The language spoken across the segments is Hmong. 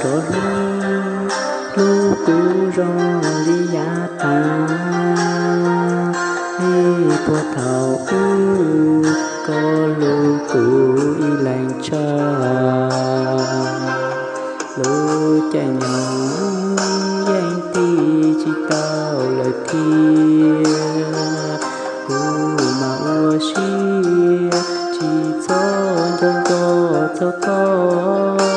Koj hlub, hlub kuv zoo li yav tas, es puag thaum ub koj hlub kuv ib leeg tshaj. Lub caij nyoog yeej tiv tsis tau lawm thiab, kuv mas ua siab tsis txhob nco nco txog koj.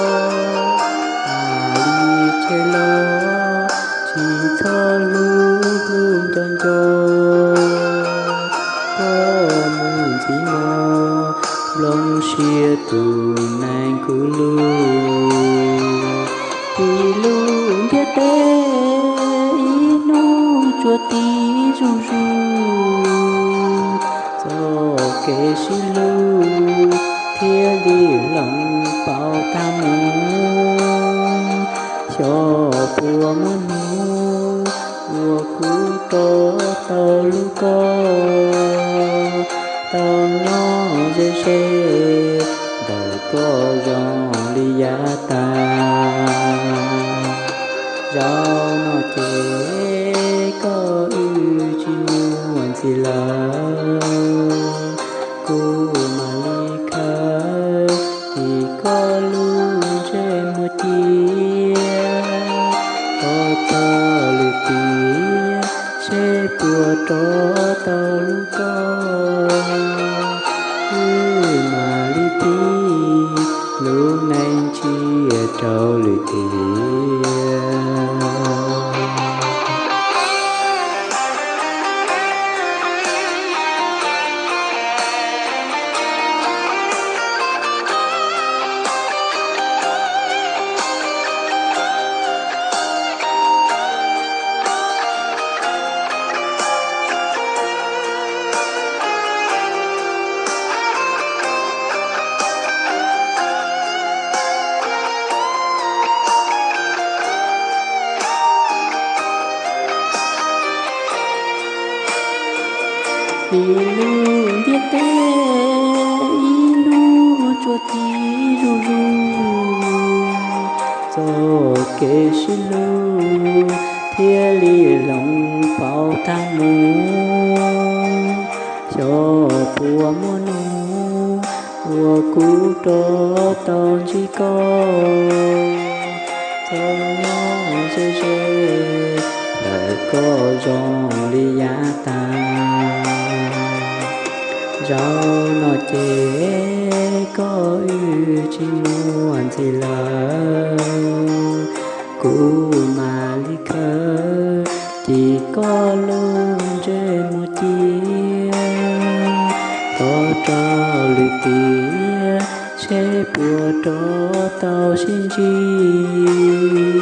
Ua li tseg los tsis txhob hlub hlub nco nco, koj mus ntxiv no nplooj siab tus neeg kuv hlub. Ib lub ntiaj teb ib hnub tsuas tiv zuj zus, txoj kev sib hlub thiaj li hloov pauv tag mus. Xyov puas muaj hnub uas kuv rov tau hlub koj, tau nyob ze ze ntawm koj zoo li yav tas. Zaum no ces koj wb tsis muaj ntxiv lawm, kuv mam li khaws tis koj lub ntsej muag cia, thov txog lwm tiam seb puas rov tau hlub koj. Wb mam li pib lub neej tsiaj rau lwm tiam. Ib lub ntiaj teb ib hnub tsuas tiv zuj zus, txoj kev sib hlub thiaj li hloov pauv tag mus. Xyov puas muaj hnub uas kuv rov tau ntsib koj, tau nyob ze ze ntawm koj zoo li yav tas. Zaum no ces koj wb tsis muaj ntxiv lawm, kuv mam li khaws tis koj lub ntsej muag cia, thov rau lwm tiam seb puas rov tau sib ntsib.